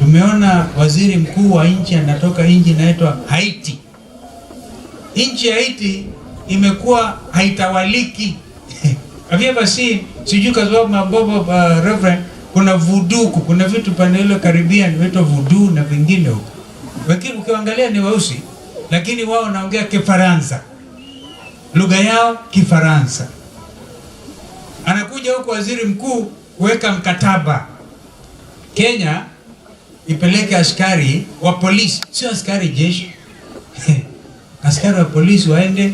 Tumeona waziri mkuu wa nchi anatoka nchi inaitwa Haiti. Nchi ya Haiti imekuwa haitawaliki. Have you ever seen? Sijui kwa sababu mambobo Reverend, kuna voodoo, kuna vitu pande ile Caribbean vinaitwa voodoo na vingine huko. Lakini ukiangalia ni weusi, lakini wao wanaongea Kifaransa, lugha yao Kifaransa. Anakuja huku waziri mkuu kuweka mkataba Kenya ipeleke askari wa polisi, sio askari jeshi askari wa polisi waende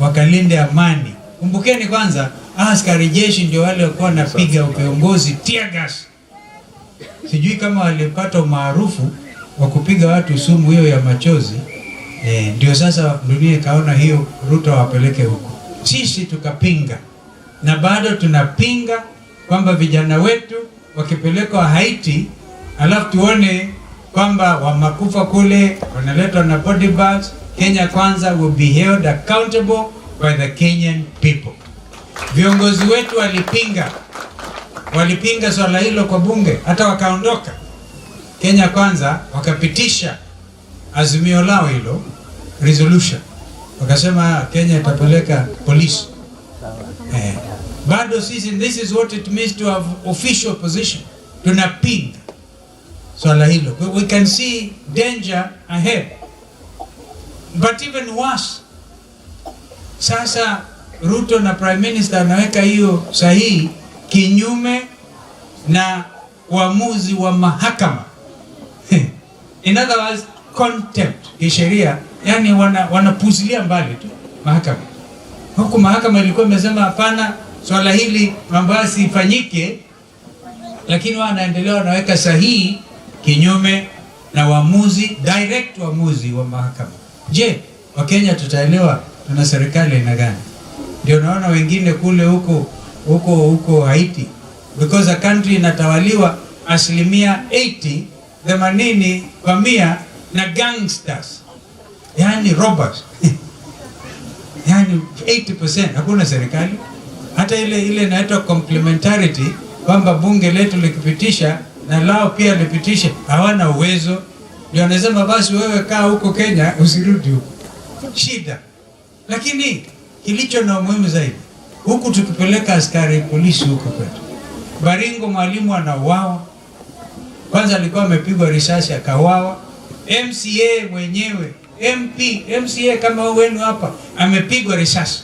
wakalinde amani. Kumbukeni kwanza, askari jeshi ndio wale walikuwa wanapiga viongozi tear gas. Sijui kama walipata umaarufu wa kupiga watu sumu hiyo ya machozi ndio sasa dunia ikaona hiyo Ruto wapeleke huko. Sisi tukapinga na bado tunapinga kwamba vijana wetu wakipelekwa Haiti alafu tuone kwamba wamekufa kule, wanaletwa na body bags. Kenya Kwanza will be held accountable by the Kenyan people. Viongozi wetu walipinga, walipinga swala hilo kwa bunge, hata wakaondoka Kenya Kwanza, wakapitisha azimio lao hilo resolution, wakasema Kenya itapeleka polisi. Bado sisi, this is what it means to have official position. Tunapinga swala hilo. We can see danger ahead. But even worse, sasa Ruto na Prime Minister anaweka hiyo sahihi kinyume na uamuzi wa mahakama. In other words, contempt kisheria, yani wanapuzilia mbali tu mahakama, huku mahakama ilikuwa imesema hapana, swala hili mambo yasifanyike, lakini wao wanaendelea wanaweka sahihi kinyume na uamuzi direct uamuzi wa mahakama. Je, Wakenya tutaelewa tuna serikali aina gani? Ndio naona wengine kule huko huko huko Haiti, because a country inatawaliwa asilimia 80 80% na gangsters, yani robbers yani 80% hakuna serikali hata ile ile inaitwa complementarity, kwamba bunge letu likipitisha na lao pia lipitishe, hawana uwezo. Ndio wanasema basi wewe kaa huko Kenya usirudi huko, shida. Lakini kilicho na umuhimu zaidi, huku tukipeleka askari polisi huko kwetu Baringo, mwalimu anauawa. Kwanza alikuwa amepigwa risasi akauawa. MCA mwenyewe MP, MCA kama wenu hapa amepigwa risasi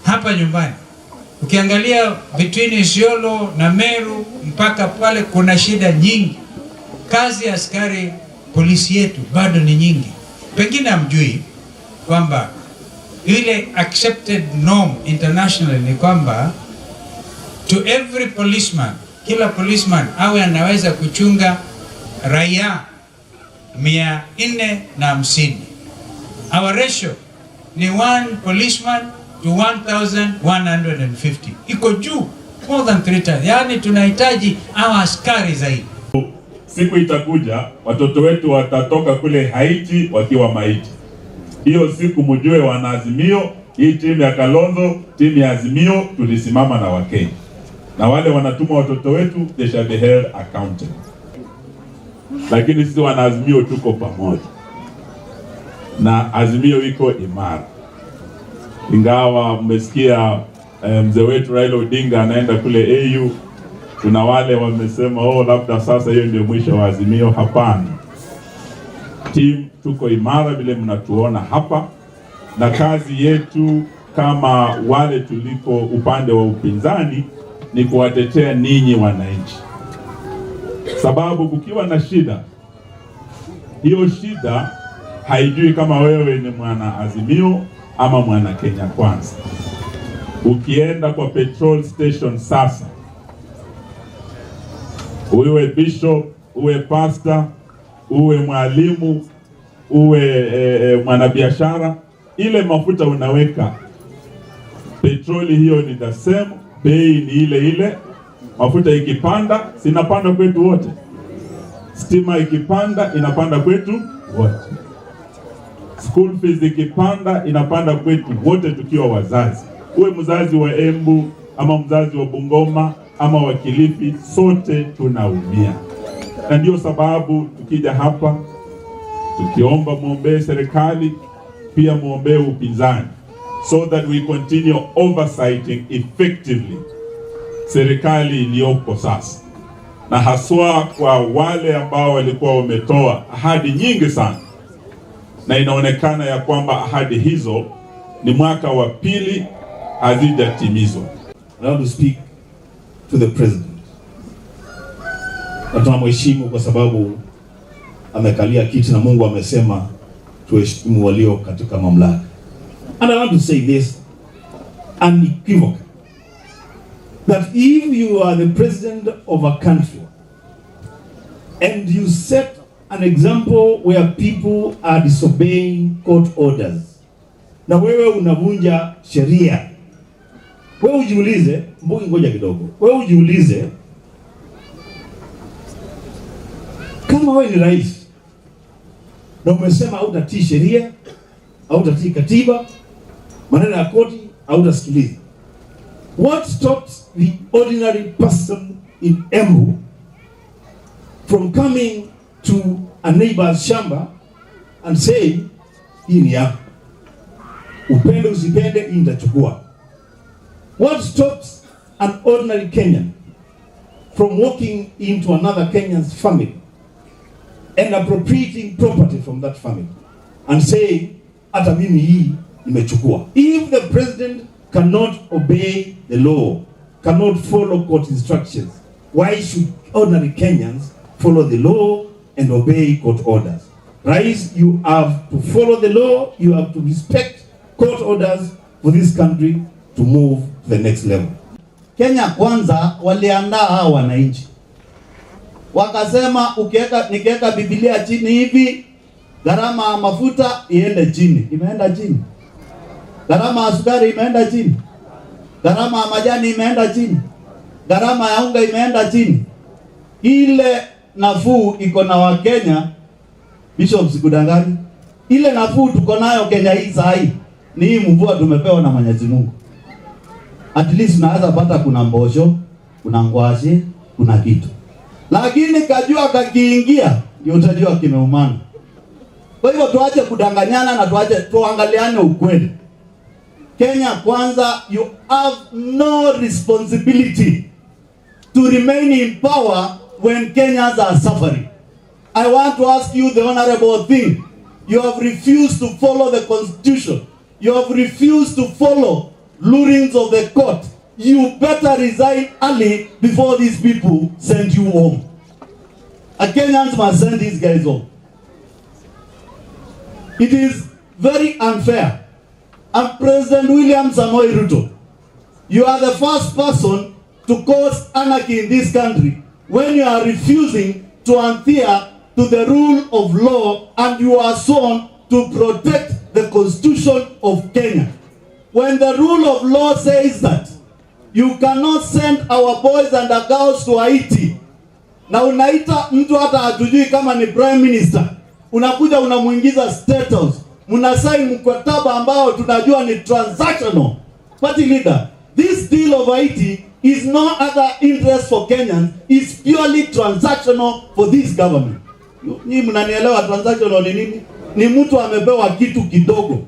hapa nyumbani. Ukiangalia between Isiolo na Meru mpaka pale kuna shida nyingi. Kazi ya askari polisi yetu bado ni nyingi. Pengine hamjui kwamba ile accepted norm internationally ni kwamba to every policeman, kila policeman awe anaweza kuchunga raia 450. Our ratio ni one policeman to 1150, iko juu more than three times. Yani tunahitaji hawa askari zaidi. Siku itakuja watoto wetu watatoka kule Haiti wakiwa maiti. Hiyo siku mjue, wanaazimio, hii timu ya Kalonzo, timu ya Azimio, tulisimama na Wakenya, na wale wanatuma watoto wetu, they shall be held accountable. Lakini sisi wanaazimio tuko pamoja na Azimio iko imara, ingawa mmesikia mzee wetu Raila Odinga anaenda kule AU. Kuna wale wamesema, oh, labda sasa hiyo ndio mwisho wa Azimio. Hapana, team tuko imara vile mnatuona hapa, na kazi yetu kama wale tuliko upande wa upinzani ni kuwatetea ninyi wananchi, sababu kukiwa na shida, hiyo shida haijui kama wewe ni mwana Azimio ama mwana Kenya Kwanza. Ukienda kwa petrol station sasa, uwe bishop, uwe pastor, uwe mwalimu, uwe mwanabiashara, ile mafuta unaweka petroli hiyo ni the same, bei ni ile ile. Mafuta ikipanda, si inapanda kwetu wote. Stima ikipanda, inapanda kwetu wote. School fees ikipanda, inapanda kwetu wote tukiwa wazazi. Uwe mzazi wa Embu ama mzazi wa Bungoma ama wa Kilifi, sote tunaumia. Na ndio sababu tukija hapa tukiomba muombee serikali, pia muombee upinzani, so that we continue oversighting effectively serikali iliyoko sasa, na haswa kwa wale ambao walikuwa wametoa ahadi nyingi sana, na inaonekana ya kwamba ahadi hizo ni mwaka wa pili hazijatimizwa. I want to speak to the president. Na tunamheshimu kwa sababu amekalia kiti na Mungu amesema tuheshimu walio katika mamlaka. And I want to say this unequivocally, that if you are the president of a country and you set an example where people are disobeying court orders, na wewe unavunja sheria, wewe ujiulize, Mbugi, ngoja kidogo, wewe ujiulize kama wewe ni rais na umesema hautatii sheria, hautatii katiba, maneno ya koti hautasikiliza, what stops the ordinary person in Embu from coming to a neighbor's shamba and saying hii ni yako, upende usipende, hii nitachukua? What stops an ordinary Kenyan from walking into another Kenyan's family and appropriating property from that family and saying hata mimi hii nimechukua? If the president cannot obey the law, cannot follow court instructions, why should ordinary Kenyans follow the law and obey court orders? Rais, you have to follow the law, you have to respect court orders for this country to move to the next level. Kenya Kwanza waliandaa hao wananchi, wakasema ukiweka, nikiweka Biblia chini hivi, gharama ya mafuta iende chini. Imeenda chini. Gharama ya sukari imeenda chini. Gharama ya majani imeenda chini. Gharama ya unga imeenda chini. Ile nafuu iko na Wakenya, Bishop, sikudanganyi. Ile nafuu tuko nayo Kenya hii saa hii ni hii mvua tumepewa na Mwenyezi Mungu. At least unaweza pata kuna mbosho, kuna ngwashi, kuna kitu. Lakini kajua kakiingia ndio utajua kimeumana. Kwa hivyo tuache kudanganyana na tuache tuangaliane ukweli. Kenya Kwanza, you have no responsibility to remain in power when Kenyans are suffering. I want to ask you the honorable thing. You have refused to follow the constitution. You have refused to follow rulings of the court. You better resign early before these people send you home. And Kenyans must send these guys home. It is very unfair. And President William Samoei Ruto, you are the first person to cause anarchy in this country when you are refusing to adhere to the rule of law and you are sworn to protect the constitution of Kenya. When the rule of law says that you cannot send our boys and our girls to Haiti, na unaita mtu hata hatujui kama ni prime minister, unakuja unamuingiza State House, mnasaini mkataba ambao tunajua ni transactional. Party leader, this deal of Haiti is no other interest for Kenyans, is purely transactional for this government. Nyinyi mnanielewa transactional ni nini? Ni mtu amepewa kitu kidogo,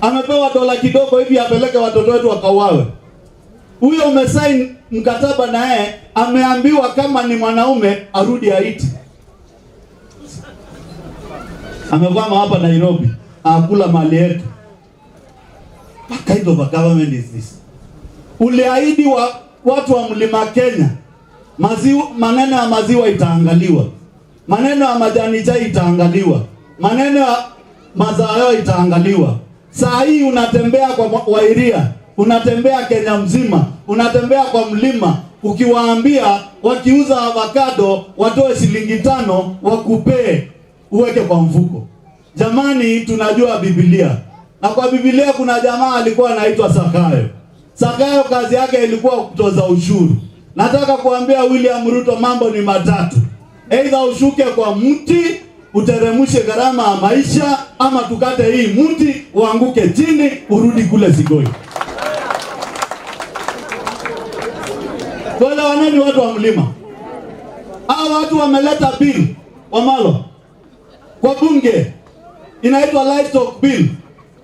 amepewa dola kidogo hivi apeleke watoto wetu wakauawe. Huyo umesaini mkataba na yeye, ameambiwa kama ni mwanaume arudi Haiti. Amekwama hapa Nairobi, akula mali yetu. What kind of a government is this? Uliahidi watu wa mlima Kenya maziwa, maneno ya maziwa itaangaliwa, maneno ya majani chai itaangaliwa, maneno ya mazao itaangaliwa. Saa hii unatembea kwa Wairia, unatembea Kenya mzima, unatembea kwa mlima, ukiwaambia wakiuza avocado watoe shilingi 5 wakupee uweke kwa mfuko. Jamani, tunajua Biblia, na kwa Biblia kuna jamaa alikuwa anaitwa Zakayo. Zakayo kazi yake ilikuwa kutoza ushuru. Nataka kuambia William Ruto mambo ni matatu: aidha ushuke kwa mti uteremshe gharama ya maisha, ama tukate hii mti uanguke chini urudi kule Sigoi. Tuelewaneni watu wa mlima. Hawa watu wameleta bill, Wamalwa, kwa bunge inaitwa livestock bill.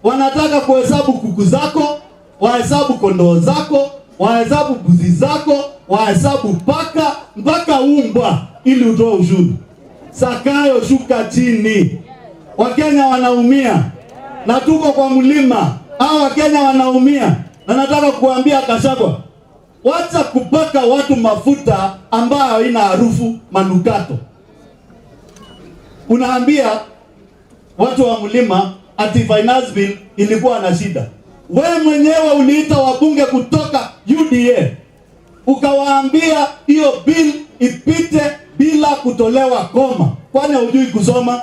Wanataka kuhesabu kuku zako, wahesabu kondoo zako, wahesabu mbuzi zako, wahesabu paka mpaka umbwa ili utoe ushuru. Zakayo, shuka chini. Wakenya wanaumia na tuko kwa mlima. Hao Wakenya wanaumia, na nataka kuambia Gachagua, wacha kupaka watu mafuta ambayo haina harufu manukato. Unaambia watu wa mlima ati finance bill ilikuwa na shida. We mwenyewe uliita wabunge kutoka UDA ukawaambia hiyo bill ipite bila kutolewa koma. Kwani hujui kusoma?